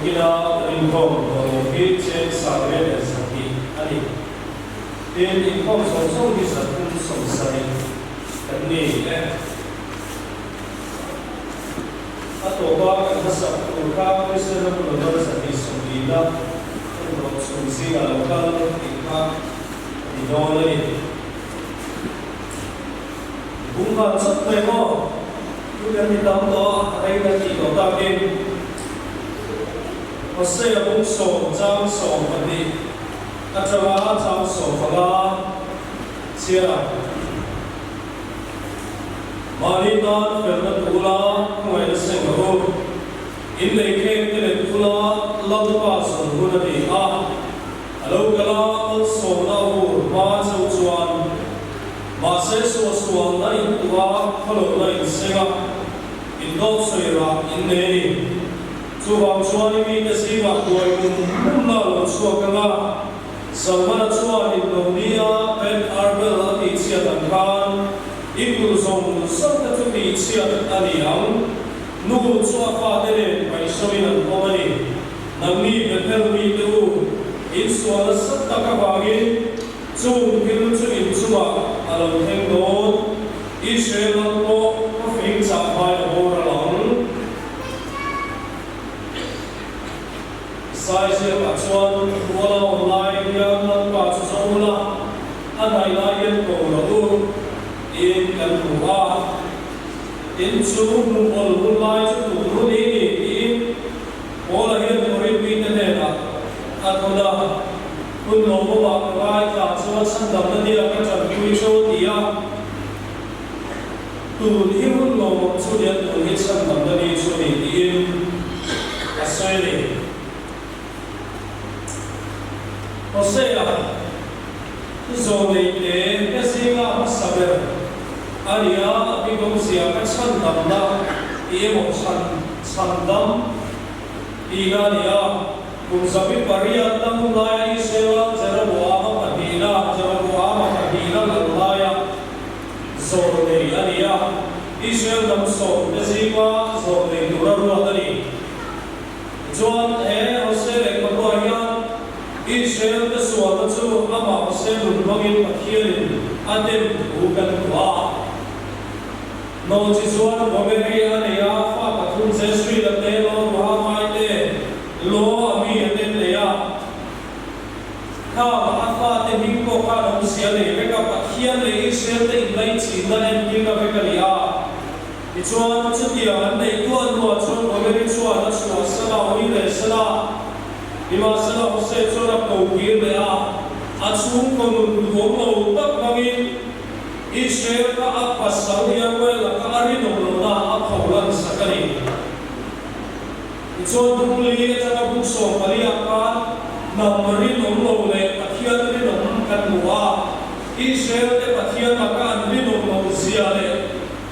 Tukina kan inkhawm dawrlawm hi cheng 1120 a ni. Tin, inkhawm zawng zawng hi 370 kan ni e. A tawpa kan hmasak tur kha Kristian ram November 240 na hun rawh chhun zingah lo kal tih kha a ni dawn a ni. Bung nghal chawp mai maw? Chu kan ni tam tawh a, rei kan tih tawh takin Hosea bung sawm chang 12 atanga chang 15 chhiar ang. Mahni tan felna tula khawngaihna seng rawh u. In lei kheng te leh tula Lalpa zawn hun a ni a, a lo kal a malsawmna a vur hma chauh chuan mahse suahsualna in tuah a khawlohna in seng a, in dawt sawi rah in nei a ni. Chuvang chuan i mite zingah buai mum mumna a lo chhuak ang a, Salmana chuan in lo nia Ben Arbel a tihchhiat ang khan i kulh zawng zawng te chu tihchhiat a ni ang. Nu chu a fate nen paihsawin an awm a ni. Nangni Bethel mite u, in sual nasa tak avangin chung thil chu in chungah a lo thleng dawn. Israel lam pawh khawfing chah hmai a bawr a lang. Saiziakah chuan ruala awm lai hian Lalpa chu zawh ula, a hnaih lai hian ko rawh u tiin kan hmu a. Tin, chu hmuhawl hun lai chu tun hun i ni tiin Paula hian Korinth mite hnenah a thawn a, Hun lawmawmah ka ngaithla chuan chhandamna nia ka tanpui tho a ti a. Tun hi hun lawmawm chu nia tun hi chhandamna ni chu a ni tiin a sawi a ni. Hosea zawh nei te te zinga hmasa ber a ni a, a bikawmzia ka chhandamna tih emaw chhan chhandam tihna a ni a. Kum 18 na hun laia Israel-a Jeroboama pahnihna Jeroboama pahnihna lal laia Zawr nei a ni a, Israel hnam sawmte zinga zawr nei tura ruat a ni. Tichuan, he Hosea lehkhabuah hian Israel te sualna chu amah Hosea nun hmangin Pathianin a dem thu kan hmu a. Nawlchi chuan Gomeri a nei a, fa pathum Jezreel-a te, Lo-Ruhamai te, Lo-Ami-a te an nei a. Khang a fate hming pawh khan awmzia nei vek a, Pathian leh Israel te inlaichinna entirna vek a ni a. Tichuan, chutiang an neih tuah hnuah chuan Gomeri chuan a chhuahsan a, ui leh san a. Nimahsela, Hosea chuan a ko kir leh a, a chhungkaw nun duhawm lo tak hmangin Israel kha a pasal Yahweh laka a rinawm lohna a pholan sak a ni. Tichuan bung li atanga bung 14 ah khan hnam rinawm lo leh Pathian rinawm kan hmu a, Israel te Pathian laka an rinawm loh zia leh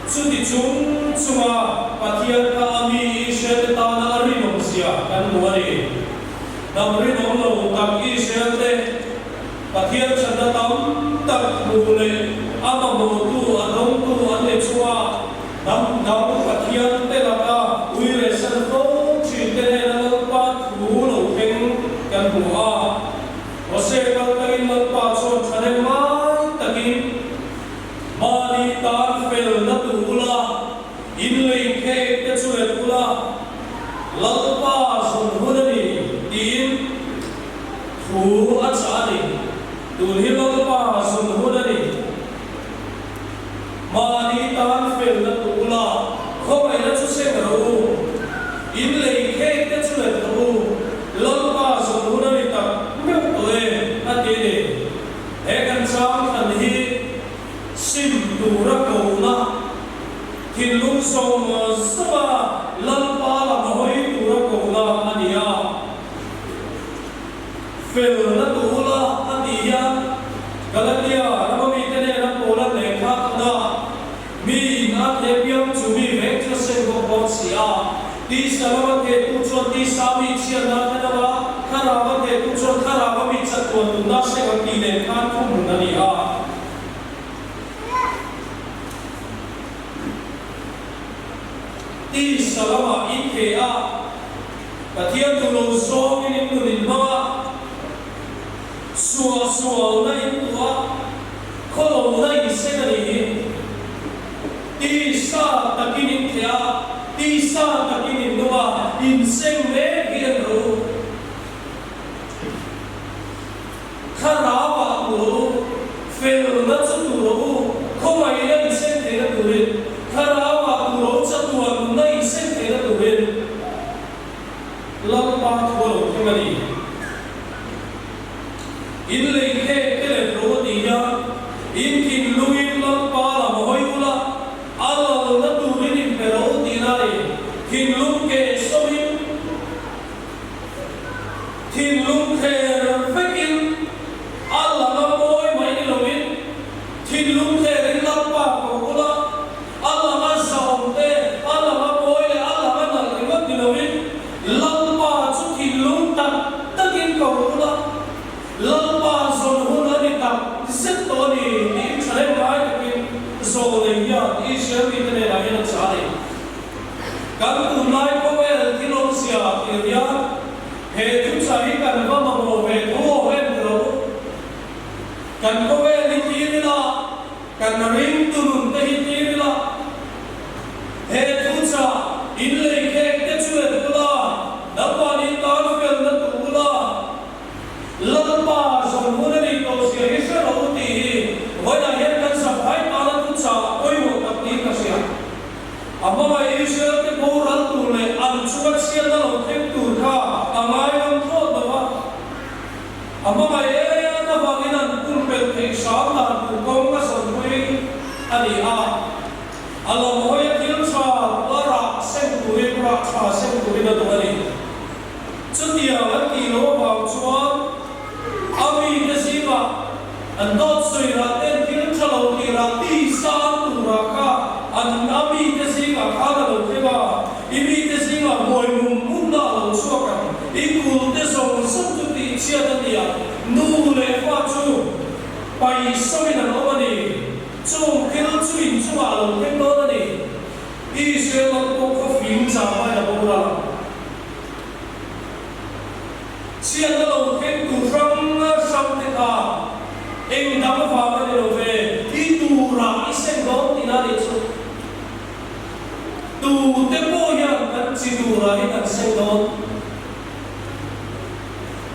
chuti chung chunga Pathian kha a mi Israel te tana a rinawm zia kan hmu a ni. Hnam rinawm lo tak Israel te Pathian thatna tam tak hmu leh a mamawhtu a dawngtu an ni chunga Hnam dang Pathian te laka ui leh san fo thin te hnena Lalpa thu lo thleng kan hmu a. Hosea kal tangin Lalpa chuan thahnem ngai takin mahni tan felna duh ula, in lei khek te chu let ula, Lalpa zun hun a ni tiin thu a chah a ni. Tun hi Lalpa zun hun a ni. Mahni tan felna tu ula, khawngaihna chu seng rawh u. In lei khek te chu let rawh u, Lalpa zawn hun a ni tak meuh tawh e, a ti a ni. He kan chang thlan hi sim tura kohna, thinlung zawng zawnga Lalpa lam hawi tura kohna a ni a. Felna tu ula a tih hian Galatia rama mite nena Paula lehkha thawna mi in a the piang chu mi vek chu a seng bawk dawn si a. Tisa lama thetu chuan tisa mi chhiatna a thlen anga, thlarau a thetu chuan thlarau a mi chatuan nunna a seng ang tih nen khan thuhmun a ni a. Tisa lamah i the a. Pathian duh lo zawngin in nun in hmang a, suahsualna in tuah a, khawlohna in seng a nih hi. Tisa takin in theh a, tisa takin in nung a, in seng mek hi an rawh u. Thlarauah tur rawh u, felna chu tur rawh u, khawngaihna in seng theihna turin, Thlarauah tur rawh u, chatuan nunna in seng theihna turin Lalpa thu a lo thleng a ni. In lei khek te let rawh u ti hian in thinlungin Lalpa lam hawi ula, a lalna turin in pe rawh u tihna a ni. Thinlung keh sawmin thinlung thler vekin a lang a mawi mai ni loin thinlung thlerin Lalpa koh ula, a lang a zahawm te, a lang a mawi leh a lang a nalh ringawt ni loin Lalpa chu thinlung tak takin ko ula, Lalpa zawn hun a ni tak zet tawh a ni tiin thalem ngai takin zawlei hian Israel mite hnenah hian a chah a ni. Kan tunlai khawvel thil awmzia tih hian he thuchah hi kan va mamawh ve tho awm em ti lo. Kan khawvel hi thlir ila, kan ringtu nun te hi thlir ila, He thuchah in lei khek te chu let ula, nangmahni tan felna duh ula, Lalpa zawng hun a nih tawh zia hi hre rawh u tih hi vawiinah hian kan safai tana thuchah pawimawh tak niin ka hria. A hmangaih Israel te boral tur leh an chunga chhiatna lo thleng tur kha a ngaingam thlawt lo va. A hmangaih em avangin an pumpelh theih hram dan tur kawng a zawnpui a ni a. A lam hawi a thil tha a rah seng turin rah tha seng turin a duh a ni. Chutiang an tih loh avang chuan a mite zingah an dawt sawi rah ten thil tha lo tih rah tisa an turah kha an a mite zingah khan a lo thleng a, i mite zingah buai mum mumna a lo chhuak ang, i kulte zawng zawng chu tihchhiat a ni ang, nu leh fa chu paihsawmin an awm a ni. Chung thil chu in chungah a lo thleng dawn a ni. Israel lam pawh khaw fing chang aiin a boral ang. Chhiatna lo thleng tur hrang hrang te kha eng dang vang a ni lo ve, i turah i seng dawn tihna a nih chu. Tute pawh hian kan chi turah hi kan seng dawn.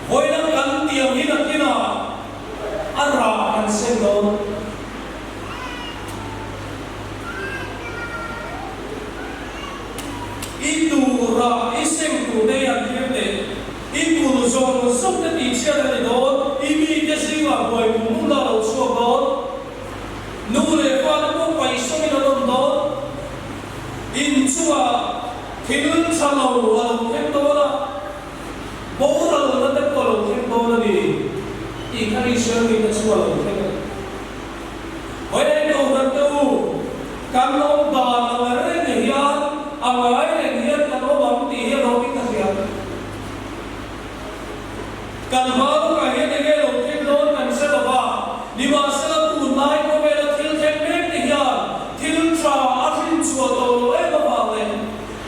Vawiin kan tiang hi nakinah A rah kan seng dawn. I tur rah i seng tur te hi an thlir teh. I kul zawng zawng te tih chhiat a ni dawn. I mite zingah buai mum mum la lo chhuak dawn. Nu leh pa te pawh paih sawmin an awm dawn. In chungah thil tha lo a lo thleng dawn a. Boralna te pawh a lo thleng dawn a ni tih kha Israel mite chu a lo thleng a ni. Vawiin Kohhran te u, kan awm dan ang reng hian a ngai reng hian kan awm ang tih hi a lawmin ka hria. Kan hma lawkah hian enge lo thleng dawn kan hre lo va, nimahsela tunlai khawvela thil thleng mek te hian thil tha a hrinchhuah tawh lo em avang leh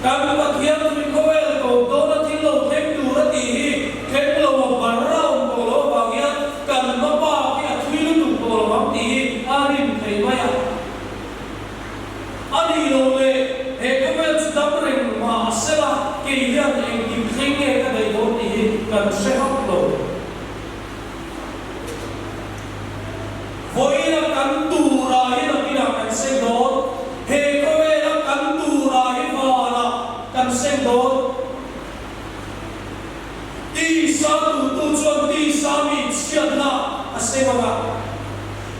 Kan Pathian tui khawvel ko dawna thil lo thleng tur a tih hi thleng lo a bar a awm tawh loh avang hian kan hma pa hi a thui lutuk tawh lo ang tih hi a rin thei mai a. A nih loh leh he khawvel chu dam reng mah sela kei hian engkim thleng nge ka daih dawn tih hi kan hre hauh lo. Vawiina kan turah hi nakinah kan seng dawn. He khawvela kan turah hi vanah kan seng dawn. Tisa tutu chuan tisa mi chhiatna a seng ang a,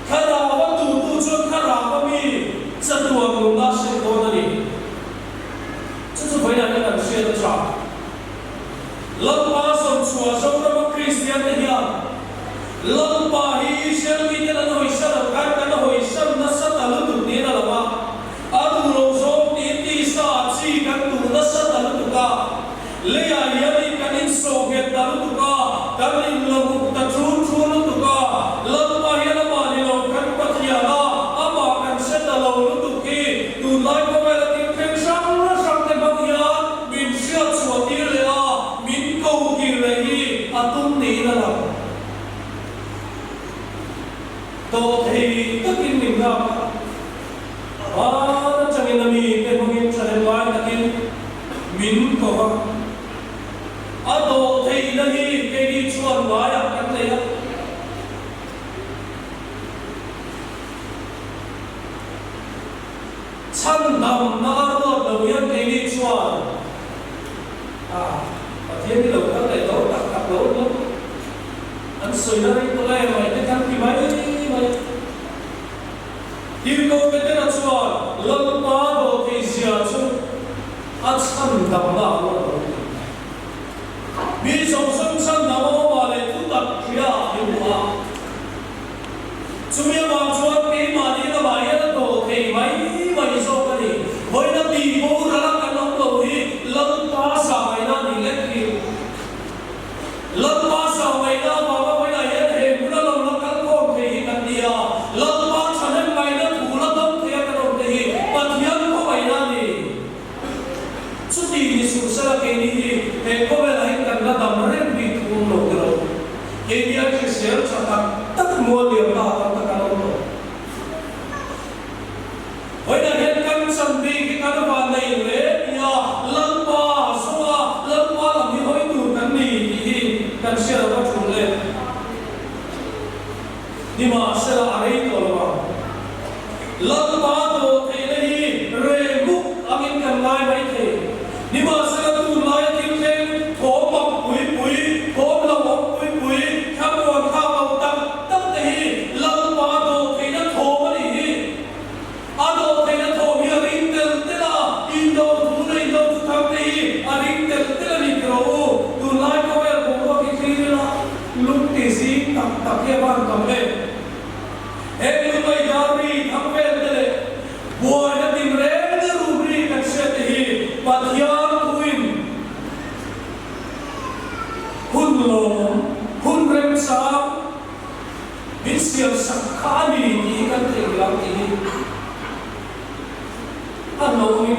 thlarauva tutu chuan thlarauva mi chatuan nunna a seng dawn a ni. Chu chu vawiinah hian kan hriat a tha. Lalpa sawmchhuah Zorama Kristiante hian Lalpa hi Israel miten an hawisan ang khan kan hawisan nasa ta lutuk niin a lang a, a duh lo zawng tiin tisa ah chi kan duh nasa ta lutuk a, leiah hianin kan insawh nghet ta lutuk a, kan inlamuk ta thur thur lutuk a, Lalpa hian amah ni lo kan Pathian a, amah kan hre ta lo lutuk hi tunlai khawvela thil thleng hrang hrang te hmang hian Min hriat chhuah tir leh a,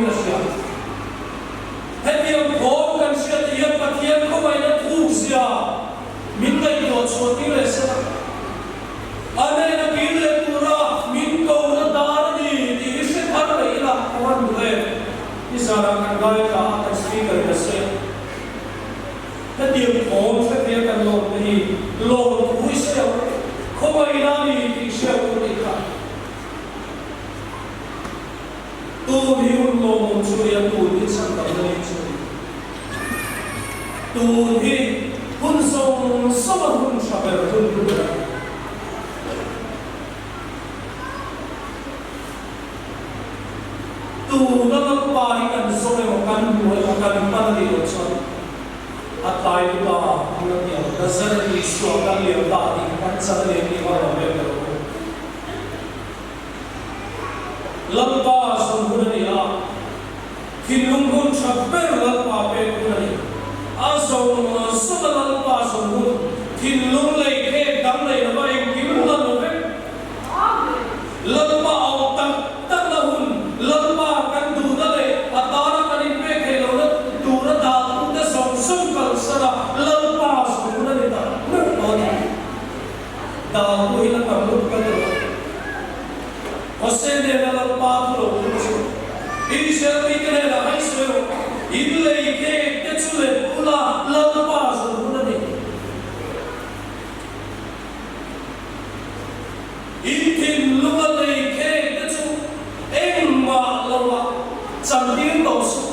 ka hria. Hetiang thawm kan hriat te hian Pathian khawngaihna thukzia min ngaihtuah chhuah tir leh se la. A hnena kir leh tura min kohna dar a ni tih hi hre thar leh ila ka van duh em? Nizanah kan ngaithla a, kan speaker in a sawi a. Hetiang thawm hre thei a kan lawm te hi lawm thu i sawi ang, khawngaihna a ni tih hria tur tih kha. Tun hi hun lawmawm chu nia tun hi chhandamna ni chu a ni. Tun hi hun zawng zawnga hun tha ber hun hlu ber a ni. Tuna Lalpa hi kan zawng emaw kan hmu emaw kan pan a nih loh chuan a tlai lut a, hun a ti ang. Nazareth Isua kan liam ta tih kan chan a ni ang tih kha rawn rem ber awm. Lalpa zawn hun a ni a, thinlung hun tha ber Lalpa pek hun a ni. A zawng zawn a Lalpa zawn hun, thinlung lei khek dang nei lova engkim la nu vek. Lalpa auh tak takna hun, Lalpa kan duhna leh a tana kan inpek theih lohna tura dahtute zawng zawng kalsan a Lalpa zawn hun a ni tak meuh tawh a ni. Dal pawh hi la tam lutuk a ni lo. Hosea hnena Lalpa thu lo thung chu, Israel mite hnenah hei sawi rawh, in lei khek te chu let ula Lalpa zawn hun a ni. In thinlunga lei khek te chu engmah loah chantir tawh suh.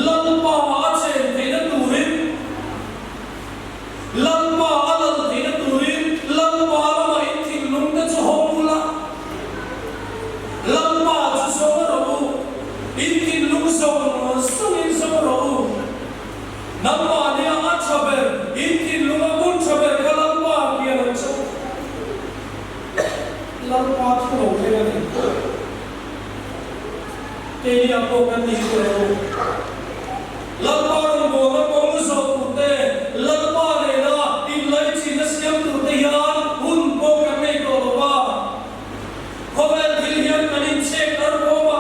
Lalpa a chen theihna turin. Lalpa a lal theihna turin Lalpa lamah in thinlung te chu hawng ula, Lalpa chu zawng rawh u, in thinlung zawng zawngin zawng rawh u. Nangmahnia a tha ber, in thinlunga hmun tha ber kha Lalpa kian ang che u. Lalpa thu lo thleng a ni. Keini ah pawh kan ni hi rawh u. Lalpa rawngbawlna kawng zawh tur te, Lalpa nena inlaichinna siam tur te hian hun pawh kan nei tawh lo va. Khawvel thil hian kan inchhek dar khawm a,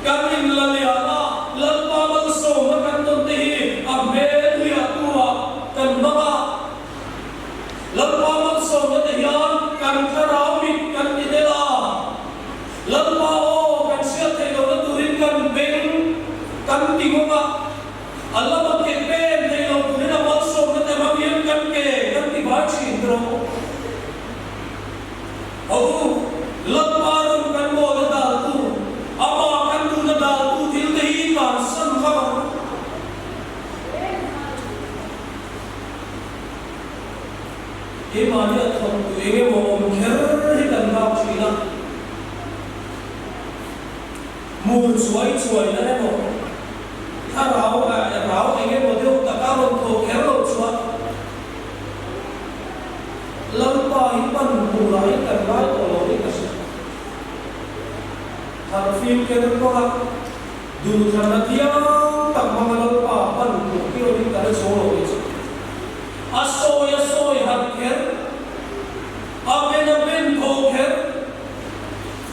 kan inla lian a, Lalpa malsawmna kan tawn te hi a hmel hliahtu ah kan hmang a. Lalpa malsawmna te hian kan thlarau mit kan ti tel a. Lalpa aw, kan hriat theih lohna turin kan beng kan ti ngawng a, a lama ke pen theih loh turin a malsawmna te hmang hian kan ke kan ti bai thin rawh. A u, Lalpa ram kan mawlna daltu, amah kan duhna daltu thil te hi tlansan ngam ang. Keimahni a thawktu eng emaw awm kher hi kan nghak thin a, mur chuai chuai na emaw, thlarau rau eng emaw deuh taka rawn thawh kher loh chuan Lalpa hi pan turah hi kan ngai tawh lo hi ka hria. Tharfim ker kawr a, duhthlanna thiang tak hmanga Lalpa pan tur hi rawhin ka la chhawng lo hi chu. A sawi a sawi harh kher, a ben a ben thaw kher,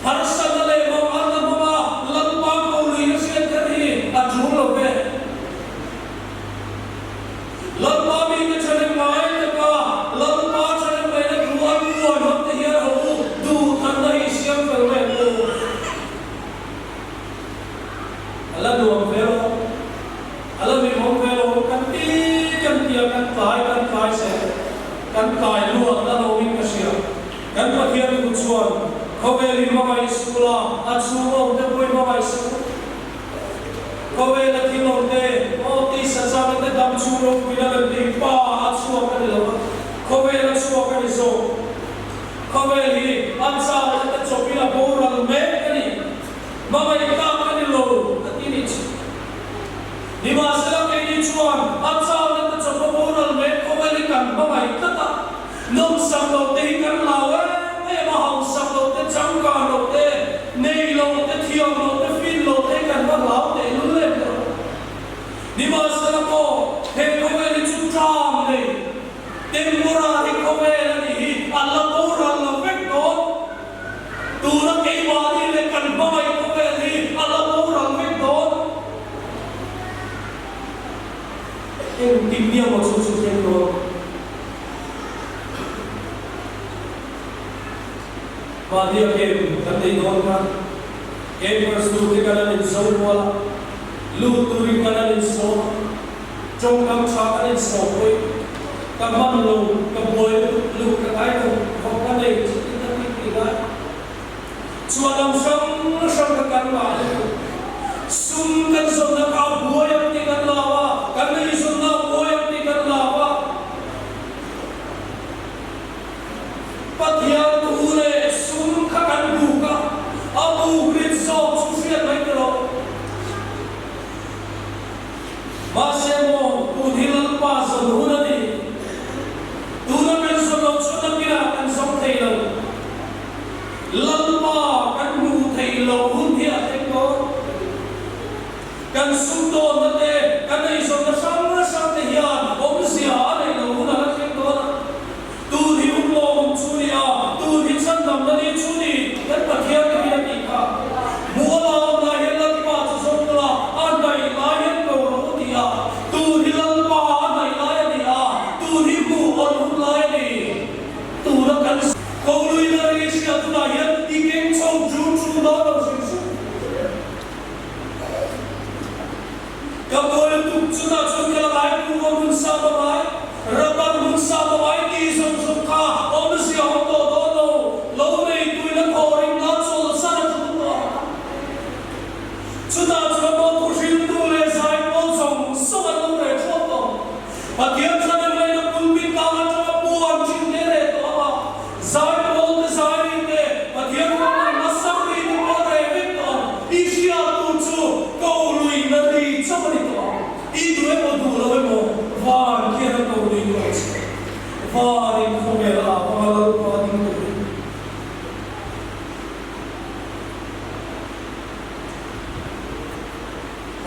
harsatna leh manganna hmanga Lalpa ko luih a hriat kher hi a tul lo ve. Lalpa mite thahnem ngai taka Lalpa thahnem ngaihna thu an buai hmang te hian ho u duhthanna hi siam fel mai ang u. A la nuam ve lo. A la hlimawm ve lo, kan ti kan ti a, kan tlai kan tlai zel, kan tlai luat a lo in ka hria. Kan Pathian thu chuan khawvel i hmangaih suh la, a chhung awm te pawh i hmangaih suh. Khawvel a thil awm te, aw tisa chana te dam chhung ropuina lem te hi pa a chhuak a ni lo a, khawvel a chhuak a ni zawk. Khawvel hi a chana te chawpin a boral mek a ni. Hmangaih tak a ni lo, a ti nih chu. Nimahsela keini chuan a chauhna te chawpa boral mek khawvel hi kan hmangaih tlat a, nawmsak loh te hi kan hlau em em a, hausak loh te, changkan loh te, nei loh te, thiam loh te, fin loh te hi kan va hlau teh lul em lo. Nimahsela maw, he khawvel hi chu tlang nei, temporary khawvel a nih hi, a la boral lo vek dawn. Tuna keimahni leh kan hmangaih khawvel hi. Engtik nia maw chu chu thleng dawn? Mahnia game kan nei dawn kha Gamers tur te kan an inzo rual a, lut turin kan an insawm a, tawngkam tha kan insawm pawhin ka hman lo, ka buai lutuk, lut ka ngai lo, vawk ka nei chutin ka ti ti lai. Chuan lam hrang hrang kha kan ngah lutuk. Sum kan zawnna kha a buai ang tih kan lau a, kan eizawnna a buai ang tih kan lau a. Pathian thu leh sum kha kan buk a, a buk rit zawk chu hriat mai ta lo. Mahse maw, tun hi Lalpa zawn hun a ni. Tuna kan zawn loh chuan nakinah kan zawng thei lo. Lalpa kan hmuh theih loh hun hi a thleng dawn. Kan sumdawnna te, kan eizawnna hrang hrang te hian awmzia a neih loh hun a la thleng dawn a. Tun hi hun lawmawm chu ni a, tun hi chhandamna ni chu ni, kan Pathian te hian a tih kha. Muala awm lai hian Lalpa chu zawng ula, a hnaih lai hian ko rawh u ti a, tun hi Lalpa a hnaih lai a ni a, tun hi hmuh awn hun lai a ni. Tuna kan ko lui la ri hriat hunah hian i keng chho chu chu dawn lo hrim hrim. Ka buai lutuk chutah chuan ka la ngai tu vawn hun sa va ngai, rubber hun sa va ngai tih zawng zawng kha awmzia awm tawh dawn lo, lo nei tuin a thaw ring la chawlhsan a tul tawh ang. Chutah chuan maw thuhriltu leh zaipawl zawng zawng an lo reh thuak tawh. Pathian thlan ngaihna pulpit tlang atanga puan thin te reh tawh ang a, zaipawl te zai ri te, Pathian ruahman hmasa ri te pawh a reh vek tawh ang. I hriattu chu ko lui na ri chauh a ni tawh ang. I duh emaw duh lo emaw van khian a ko lui tawh ang che. Vanin khawvel ah vanga Lalpa ding turin.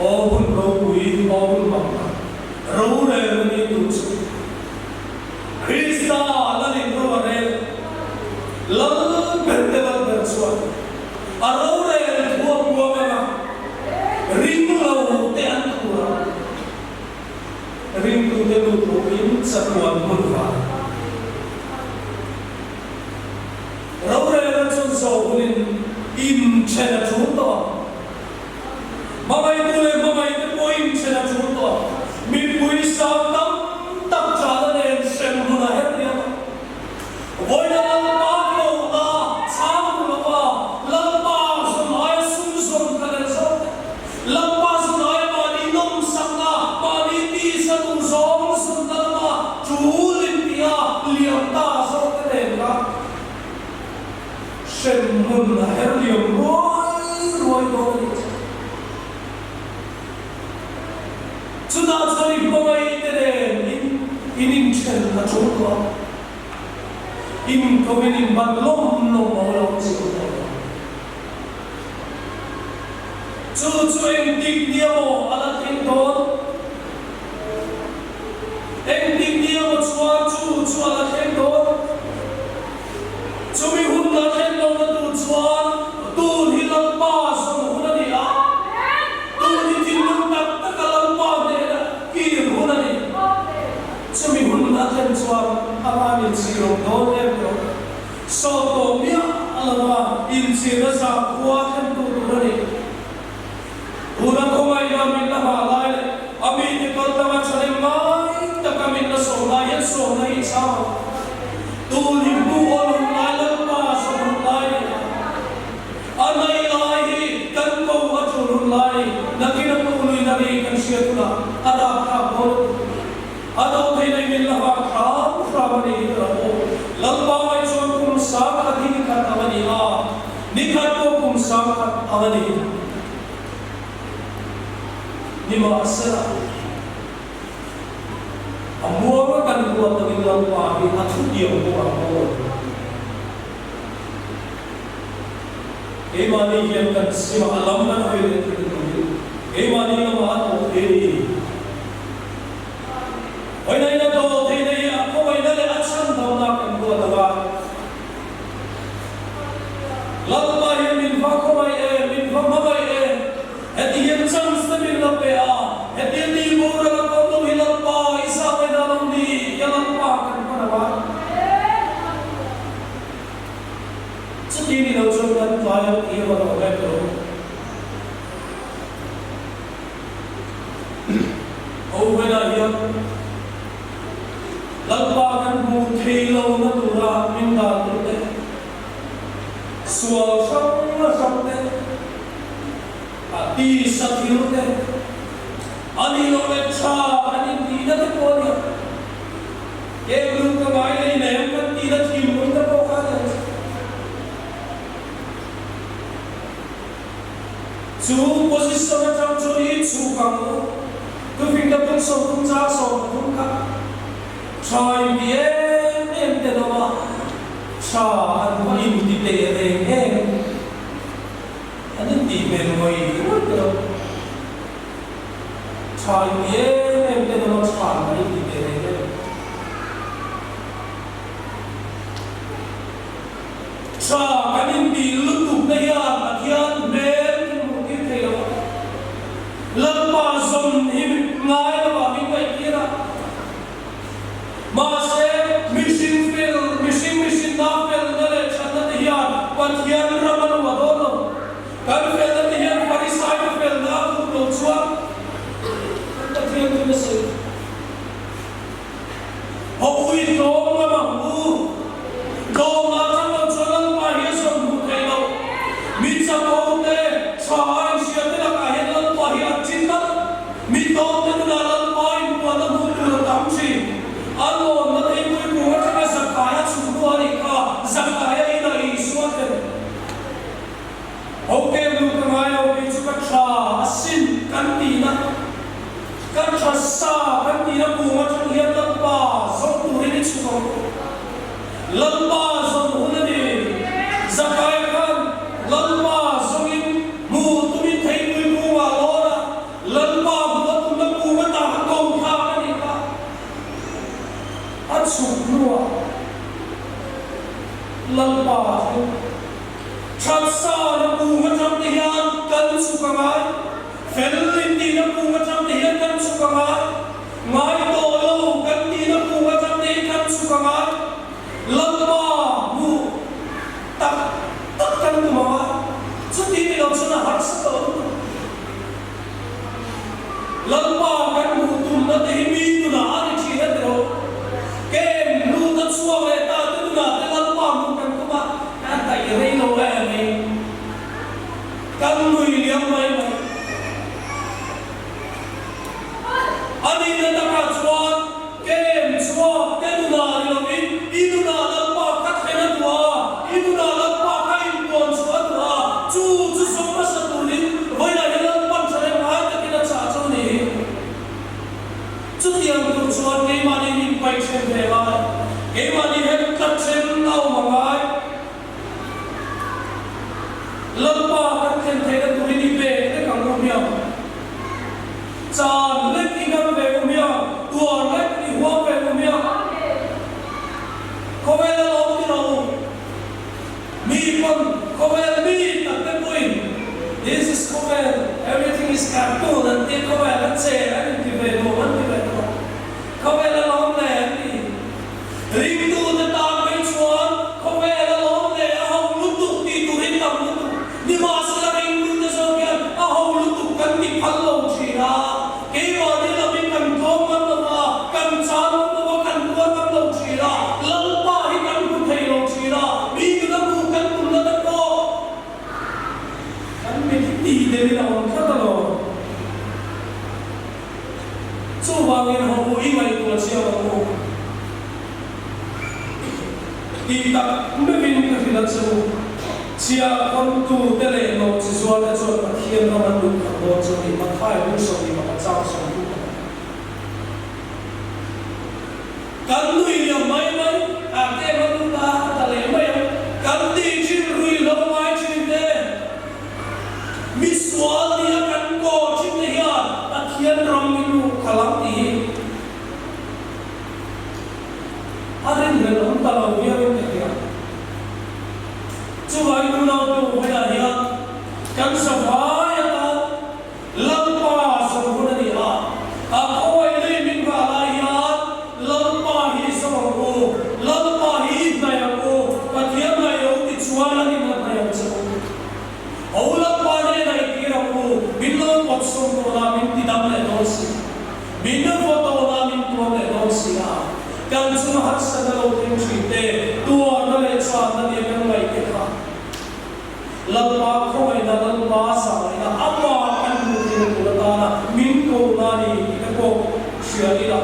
Aw hun ropui, aw hun mak tak, rorel a nih tur chu Krista Lalin ro a rel, Lal ber te Lal ber chuan a rorel thu a puang ang a, ring lo te an tur ang, ringtute lut loin chatuan hmun van. Rorel a chun zawh hunin inthen a tul tawh ang. Hmangaihtu leh hmangaihte pawhin chen a tul tawh a, mipui sang tam tak chahna nen hrem hun a her diam a. Vawiina Lalpa hlawhna chhang duh lova Lalpa zawn aia sum zawn kha leh zawk te, Lalpa zawn aia mahni nawmsakna, mahni tisa duh zawng zawnna lama tul intia liam ta zawk te nen kha, Hremhmun a her liam ruai ruai dawn a nih chu. Chutah chuan i hmangaihte nen in in inthen a tul tawh a, in ko in inban lawm lawm a lo chiang tawh lo. Chu chu engtik nia maw a la thleng dawn? Engtik nia maw chuan chu chu a la thleng dawn? Chumi hun la thlen lohna tur chuan tun hi Lalpa zawn hun a ni a, tun hi thinlung tak taka Lalpa hnena kir hun a ni. Chumi hun la thlen chuan a van inchhir awm dawn em tawh. Sawt tawh miah a lo va, inchhirna zangkhua thlentu tur a ni. Tuna khawngaihna min la hah lai leh a mite kal tanga thahnem ngai taka min la sawm lai hian sawmna hi chhang ang. Tun hi hmu awl hun lai Lalpa zawm hun lai ni a. A nei lai hi kan ko a tul hun lai nakin a pu lui na ri kan hriat hunah a rak thlak dawn a ti. A do thei nei min la hah hram hram a ni hi ka lo aw. Lalpa mai chuan kum 10,000 hi nikhat ang a ni a, nikhat pawh kum 10,000 ang a ni. Nimahsela, a muanga kan ruat angin Lalpa hi a thutiang pawh a haw. Keimahni hian kan sim a, a lam kan hawi leh thei turin keimahni lamah a tawh thei a ni. Hawilaina tawh theihna hi a khawngaihna leh a chhandamna kan ruat ang a. Lalpa hian min va khawngaih em, min va hmangaih em, heti hian chance te min la pe a, heti a ni boral a kawm lo hi Lalpa i zah. Vawilah hian Lalpa kan hmuh thei lo na tura min dan tur te, sual hrang hrang te, a tisa thil te, a nih loh leh tha kan intihna te pawh a ni ang. Eng lu ka ngai lei nem kan tihna thinlung te pawh kha a ni ang chu. Chu position atang chuan i chhuk ang u. Tufingte bung 30 chang 13 kha tha inti em em te lo a, tha an va inti teh reng em? An intih hmel ngawih ngawih te lo. Tha inti em em te lo a, tha an va inti teh reng em? Tha kan intih lutukna hian Pathian hmel min hmuh tir thei lo a, Lalpa zawn hi ngai lovah min ngaihtir a. Mahse, mihring fel, mihring mihrinna felna leh thatna te hian Pathian ram a luah dawn lo. Kan felna te hian Pharisaite felna a hmuh loh chuan kan Pathian chu nasa lo. Hawi tlawm ngam ang u. Tlawmna atang lo chuan Lalpa hi a zawn hmuh theih loh. Mi chapo te, tha a inhria te lakah hian Lalpa hi a chin tlat. Mi tlawm te nunah Lalpa inpuanna hmuh tur a tam thin. A lawnna theipui kung atanga Zakaia chhuk hnu a nih kha, Zakaia inah Isua thlen. Ho kem lu ka ngai lo kei chu ka tha a sin kan tihna, ka tha sa kan tihna kung atang hian Lalpa zawng turin i chhuk ang u. Lalpa zawn hun a ni. Zakaia khan Lalpa zawngin hmuh tumin theipui kungah lawn a, Lalpa hmuh a tumna kung ata a ko thlak a nih kha. A chhuk hnuah Lalpa chu. Thatsa na kung atang te hian kan chhuk a ngai, fel in tihna kung atang te hian kan chhuk a ngai, ngai tawh lo kan tihna kung atang te hian kan chhuk a ngai, Lalpa hmuh tak tak kan tum a ngai, chuti ni lo chuan a harsa tawh lutuk. Lalpa kan hmuh tumna te hi mi nunah a ni thin a ti lo. Kem lut a chhuak leh ta te nunah te Lalpa hmuh kan tum a, kan daih rei lo em mai. Kan nui liam mai mai. A nihna takah chuan kem chhuak te nunah ni lovin i nunah Lalpa kha thlen a duh a, i nunah Lalpa kha inpuan chhuah a duh a, chu chu zawng hmasa turin vawiinah hian Lalpan tha leh ngai takin a chah chu a ni. Chutiang tur chuan keimahni in inpaih then ve ngai, keimahni hem tlat then a awm a ngai. Lalpa kan thlen theihna turin i pek vek ang u hmiang. Chan lek i ngam ve u hmiang, tuar lek i huam ve u hmiang. Khawvel a lawm ti lo u. Mi pawn khawvel mi tak te pawhin This is khawvel, everything is cartoon an tia khawvel a che an inti ve nuam an ti ve tawh. Khawvel a lawm le an ti. Ringtute tan mai chuan khawvel a lawm leh a ho lutuk tih turin tam lutuk. Nimahsela ringtute zawk hian a ho lutuk kan ti phal lo thin a, keimahni lamin kan tlawm ngam lo a, kan chan ngam lo a, kan tuar ngam lo thin a, Lalpa hi kan hmu thei lo thin a, mi nuna hmu kan tumna te pawh kan mit hi tih delin a awm tlat alawm. Chuvangin haw u i ngaihtuah chiang ang u. Tih tak meuhin ka hrilh a che u. Chhia khawntu te leh nawh chi zual te chuan Pathian ram an lut khat dawn chu a ni, Mathai bung 21 chang 31. Kan nui liam mai mai, a kem a lut a, a ta leh mai ang. Kan tih thin ruihhlo ngai thin te. Mi sual nia kan kaw thin te hian Pathian ram i luh khalh ang tih hi a rinhlelh awm ta lo viauin ka hria. Chuvangin unau te vawiah hian kan zavai atan Lalpa zawng hun a ni a, a khawngaih lei min nghah lai hian Lalpa hi zawng ang u, Lalpa hi i hnaih ang u, Pathian hnaih lo ti chuan an inla hnaih ang che u. Ho Lalpa hnenah i kir ang u, min lo pawt sawm dawn a, min ti dam leh dawn si. Min vaw dawn a, min tuar leh dawn si a. Kan chunga harsatna lo thleng thin te, tuarna leh channa nia kan ngaih te kha Lalpa khawngaihna, Lalpa zahngaihna, amah kan hmuh theihna tur atana min ko na ni tih te pawh hria ila.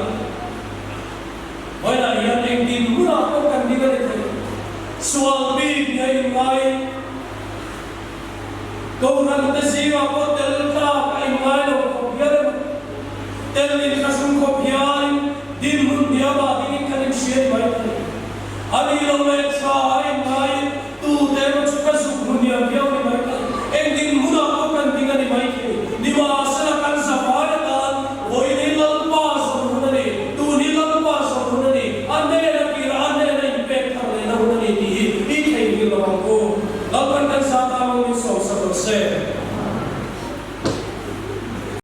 Vawiinah hian engtin hunah pawh kan ding a ni thei. Sual bik nia inngai. Kohhran te zingah pawh tel tlak a inngai lo khawp hial emaw, tel in thlahrung khawp hialin dinhmun hniamah dingin kan inhria ni mai thei.